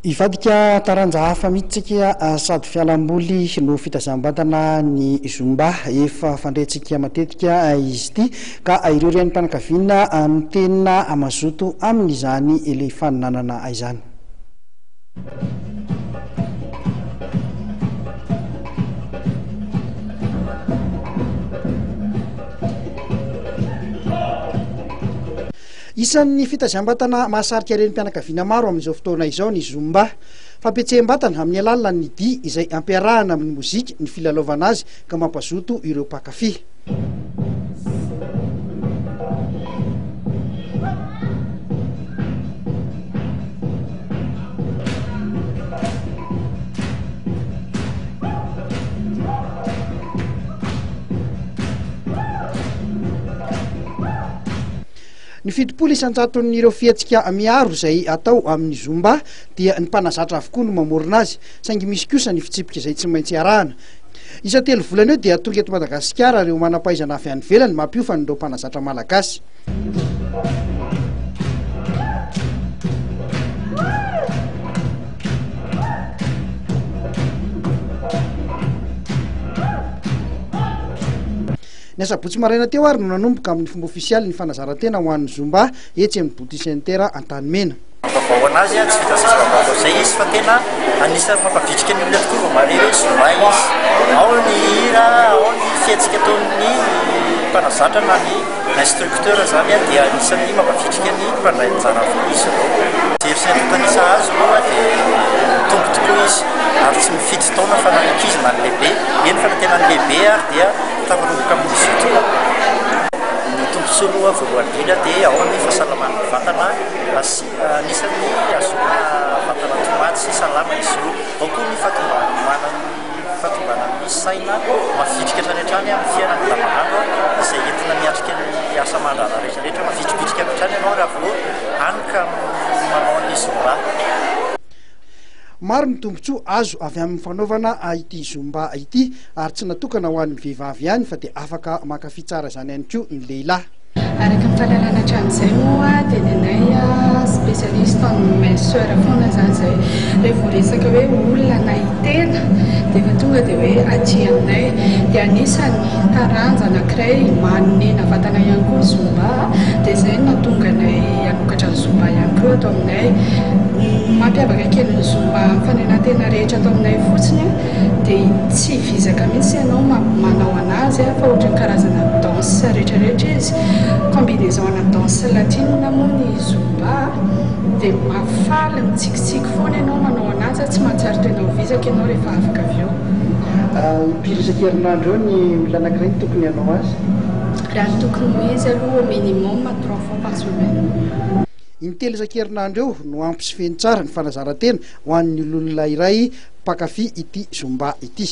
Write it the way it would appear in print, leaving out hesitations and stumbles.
Hivadika taranja hafa mihitsy tsika sady fialamboly no fitazam-batana ny Zumba. Efa fandrentsika matetika izy ity ka ireo renim-pianakaviana no tena mazoto amin'izany ilay faninanana izany. Isan'ny fitaizam-batana mahasarika renim-pianakaviana maro amin'izao fotoana izao ny Zumba. Fampietseham-batana amin'ny alalan'ny dihy izay ampiarahana amin'ny mozika ny filalaovana azy ka mampazoto ireo mpankafy. Ny 70 isan-jaton'ireo fihetsika miaro izay atao amin'ny Zumba dia ny mpanazatra avokoa no mamorona azy, saingy misy kosa ny fitsipika izay tsy maintsy arahana. Isan-telo volana eo dia tonga eto Madagasikara ireo manam-pahaizana avy any ivelany mampiofana ireo mpanazatra malagasy. Ny asabotsy maraina teo ary no nanomboka amin'ny fomba ofisialy ny fanazaran-tena ho an'ny Zumba etsy amin'ny Beauty Center Antanimena. Vaovao anazy tsy vita zava-baovao izay izy fa tena anisan'ny mampavitrika ny olona tokoa vao mahare hoe Zumba izy. Ao ny hira, ao ny fihetsika ataon'ny mpanazatra na ny instructeur izany dia anisan'ny mampavitrika ny mpandray anjara avokoa izy ireo. Jery sy ny antontan'isa azo aloha dia mitombo tokoa izy ary tsy mifidy taona fa na ny ankizy na ny lehibe, eny fa na tena ny lehibe ary dia Tafanomboka amin'izy io tokoa. Ny tombontsoa aloha voalohany indrindra dia ao ny fahasalaman'ny vatana sy anisan'ny ahazoana vatana tomady sy salama izy io. Ao koa ny fahatombanan'ny saina mavitrika hatrany hatrany amin'ny fiainana andavanandro izay entina miatrika ny asa aman-draharaha rehetra rehetra. Mavitribitrika avy hatrany ianao raha vao hany ka manao an'ilay zumba. Maro ny tombontsoa azo avy amin'ny fanaovana ity Zumba ity ary tsy natokana ho an'ny vehivavy ihany fa dia afaka mankafy tsara izany ihany koa ny lehilahy. Araka ny fahalalana hatramin'izay moa dia ny anay spécialiste en minceur foana izany izay. Rehefa vao resaka hoe olona na hitena dia efa tonga dia hoe aty aminay. Dia anisan'ny taranja anankiray manena vatana ihany koa ny Zumba dia izay no nahatonga anay hanokatra ny Zumba ihany koa ato aminay. Ny mampiavaka kely ny Zumba amin'ny fanenantena rehetra ato aminay fotsiny dia tsy vizaka mihitsy ianao manao anazy fa ohatran'ny karazana danse rehetra rehetra izy. Combinaison ana danse latine moa ny Zumba dia mahafaly mitsikitsiky foana ianao manao anazy, tsy mahatsiaro tena ho vizaka ianao rehefa afaka avy eo. Impiry isan-kerinandro eo ny olona anankiray no tokony hanao azy? Raha ny tokony ho izy aloha au minimum trois fois par semaine. Intelo isan-kerinandro eo no ampy sy feno tsara ny fanazaran-tena ho an'ny olona iray mpankafy ity Zumba ity.